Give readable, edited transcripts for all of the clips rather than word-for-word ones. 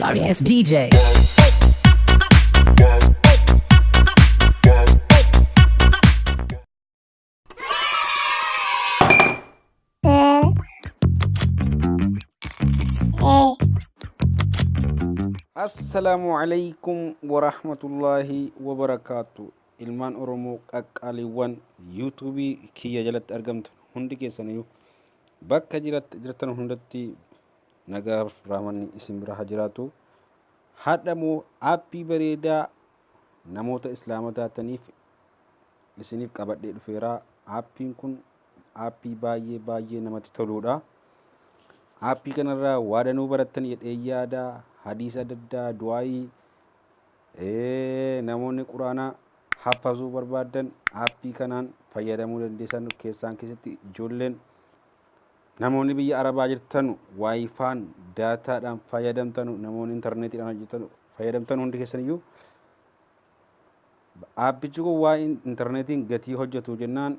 Sorry ass DJ. Assalaamu alaikum warahmatullaahi wabarakaatu. Ilmaan Oromoo qaqqaaliiwwan yuutuubii kiyya jalatti argamtan hundi keessaniyyuu bakka jirtan hundatti nagaaf rahmanni isin bira haa jiraatu. Hadha moo aappii bareedaa namoota islaama taataniif isiniif qabadhee dhufeera. Aappiin kun aappii baay'ee baay'ee namatti toluudha. Aappii kanarraa waa danuu barattan jedhee yaada, hadiisa adda addaa, du'aayii, namoonni quraana haffazuu barbaadan aappii kanaan fayyadamuu dandeessan. Keessaan keessatti ijoolleen namoonni biyya arabaa jirtan waayifaan daataadhaan fayyadamtan, namoonni intarneetiidhaan hojjetan fayyadamtan hundi keessaniyyuu aappichi kun waa'ee intarneetiin gatii hojjetu jennaan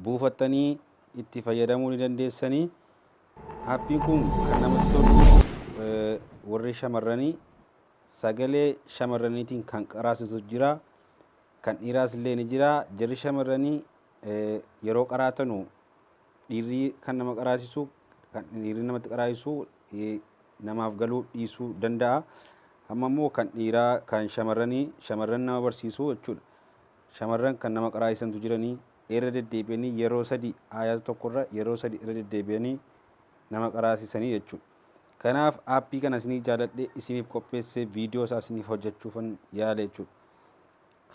buufattanii itti fayyadamuu ni dandeessanii. Aappiin kun kan namatti tolu warri shamarranii sagalee shamarraniitiin kan qaraasisu jira, kan dhiiraas illee ni jira. Jarri shamarranii yeroo qaraatanu dhiirri kan nama qaraasisu, kan dhiirri namatti qaraasisu namaaf galuu dhiisuu danda'a. Amma immoo kan dhiiraa kan shamarranii shamarran nama barsiisu jechuudha. Shamarran kan nama qaraasisantu jiranii irra deddeebi'anii yeroo sadi aayaa tokkorra yeroo sadi irra deddeebi'anii nama qaraasisanii jechuudha. Kanaaf aappii kana isinii jaaladhee isiniif qopheessee viidiyoo isaa isiniif hojjechuufan yaala jechuudha.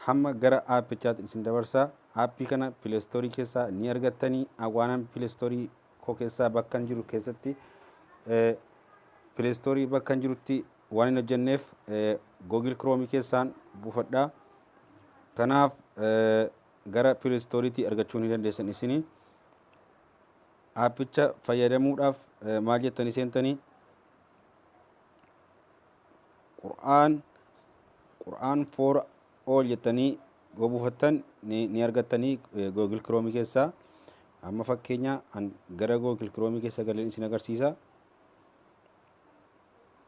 Hamma gara aappichaatti isin dabarsaa. Aappii kana pileestoorii keessaa ni argattanii. Waanan pileestoorii koo keessaa bakka hin jiru keessatti pileestoorii bakka hin jirutti waan hin hojjenneef Google Chrome keessaan buufadhaa. Kanaaf gara pileestooriitti argachuu ni dandeessan isinii. Aappicha fayyadamuudhaaf maal jettanii seentanii? Qur'aan for all jettanii yoo buufattan ni argattanii Google Chrome keessaa. Amma fakkeenya an gara Google Chrome keessa galeen isin agarsiisa.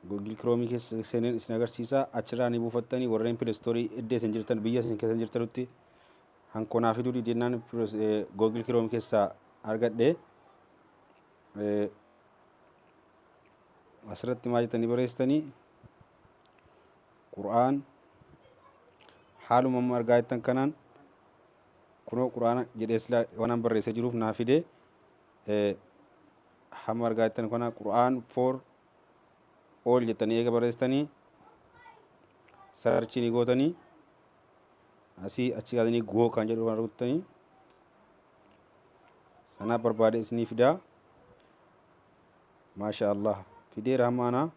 Google Chrome keessa seeneen isin agarsiisa. Achirraa ni buufattanii warreen Play Store iddoo isin jirtan biyya isin keessa jirtanutti hankonaa fiduu didennaan Google Chrome keessaa argadhe. Asirratti maal jettanii barreessitanii? Qur'aan haaluma amma argaa jirtan kanaan kunoo Qur'aana jedhee sila waan an barreessee jiruuf naa fide. Hamma argaa jirtan kana Qur'aan for all jettanii eega barreessitanii sarchii ni gootanii asii achi kaasanii goo kan jedhu kan rukuttanii sanaaf barbaade isinii fidaa. Maasha Allah, fideera. Hamma anaa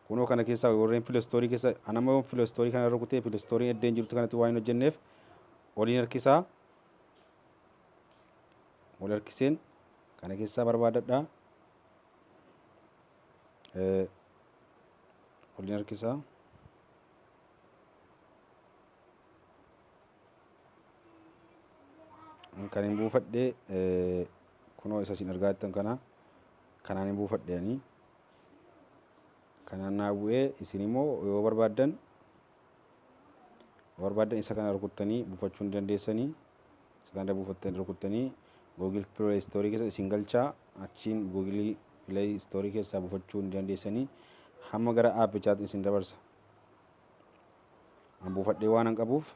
kunoo kana keessaa warreen pilestoorii keessa anama yoon pilestoorii kana rukutee pilestooriin eddeen jirtu kanatti waan hin hojjenneef oliin harkisaa, ol harkiseen kana keessaa barbaadadha. Oliin harkisaa kan hin buufadhe kunoo isa isin argaa jirtan kana kanaan hin buufadhe ani. Kanaan naa bu'ee. Isin immoo yoo barbaaddan isa kana rukuttanii buufachuu ni dandeessanii. Isa kana buufattanii rukuttanii Google Play Store keessa isin galchaa, achiin Google Play Store keessaa buufachuu ni dandeessanii. Hamma gara aappichaatti isin dabarsa. An buufadhee waan an qabuuf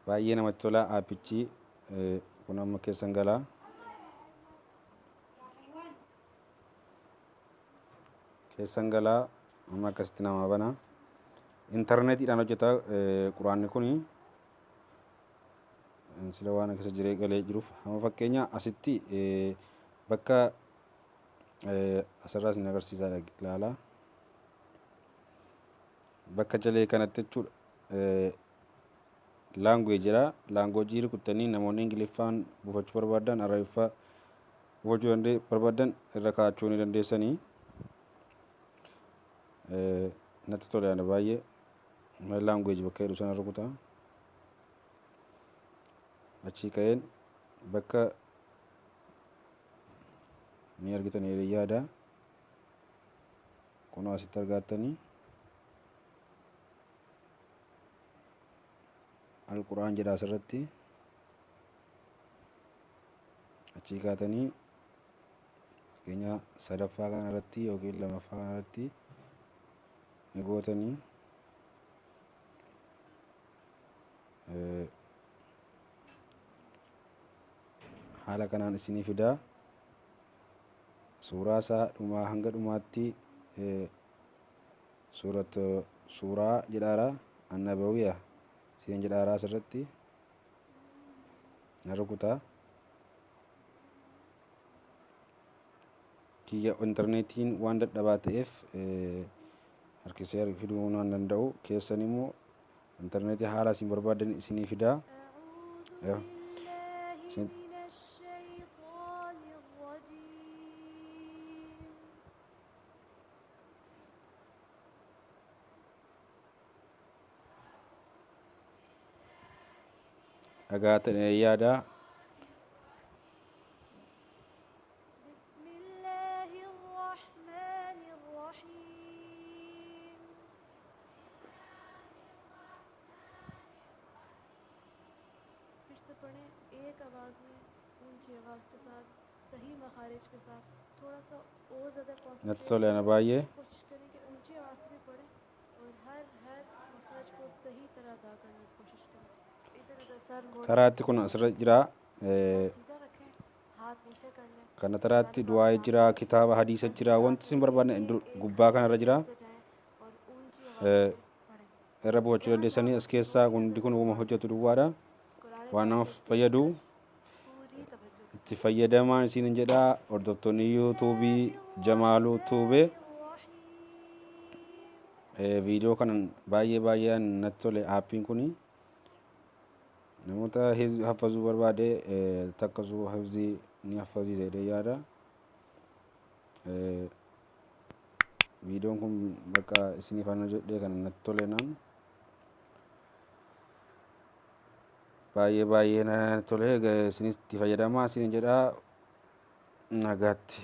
baay'ee namatti tola aappichi kun. Amma keessan galaa, keessan galaa. Amma akkasitti nama bana. Intarneetiidhaan hojjeta quraanni kun. Sila waan keessa jiree galee jiruuf amma fakkeenya asitti bakka asirraa isin agarsiisaa ilaala. Bakka jalee kanatti jechuudha language jedha. Language rukuttanii namoonni Ingiliffaan buufachuu barbaadan, Arabiffaa buufachuu barbaadan irra kaa'achuu ni dandeessanii. Natti tole ana baay'ee. My language bakka jedhu sana rukuta. Achii ka'een bakka ni argitan jedhee yaada. Kunoo asitti argattanii Alqur'aan jedha asirratti. Achii kaatanii fakkeenya sadaffaa kanarratti yookiin lamaffaa kanarratti ni gootanii haala kanaan isinii fidaa. Suuraa isaa dhumaa hanga dhumaatti suurat suuraa jedhaara annabawiya siin jedhaara asirratti na rukutaa. Kiyya intarneetiin waan dadhabaa ta'eef harkisee fiduu waan danda'u, keessan immoo intarneetii haala isin barbaadan isinii fidaa. أعوذ بالله من الشيطان الرجيم. Dhagaa ta'e yaada. بسم الله الرحمن الرحيم. फिर से पढ़ें एक आवाज़ में, ऊंची आवाज़ के साथ, सही मखारिज के साथ, थोड़ा सा और ज़्यादा Natti concentrate tole ana baay'ee. कोशिश करें कि ऊंची आवाज़ से भी पढ़ें और हर हर मखरज को सही तरह अदा करने की कोशिश करें। इधर उधर सर मोड़ Taraatti kun asirra jira. Sir सीधा रखें, हाथ नीचे कर लें, Kana taraatti du'aa jira, kitaaba hadiisa jira, wanti isin barbaadne gubbaa kanarra jira. जाएं और ऊंची आवाज़ में पढ़ें। Irra bu'achuu dandeessanii as keessaa hundi kun uuma hojjetu duwwaadha. Quran Waan nama fayyadu पूरी तवज्जो से itti fayyadamaa isin jedha hordoftoonni yuutuubii Jamaaluu Tuubee. الرحيم. Viidiyoo kanan baay'ee baay'ee natti tole aappiin kuni namoota haffazuu barbaade takkasuu hafzii ni haffaziisa jedhee yaada. Viidiyoon kun bakka isiniif ana jedhee kana natti tole naan baay'ee baay'ee natti tole, isinis itti fayyadamaa isin jedha, nagaatti.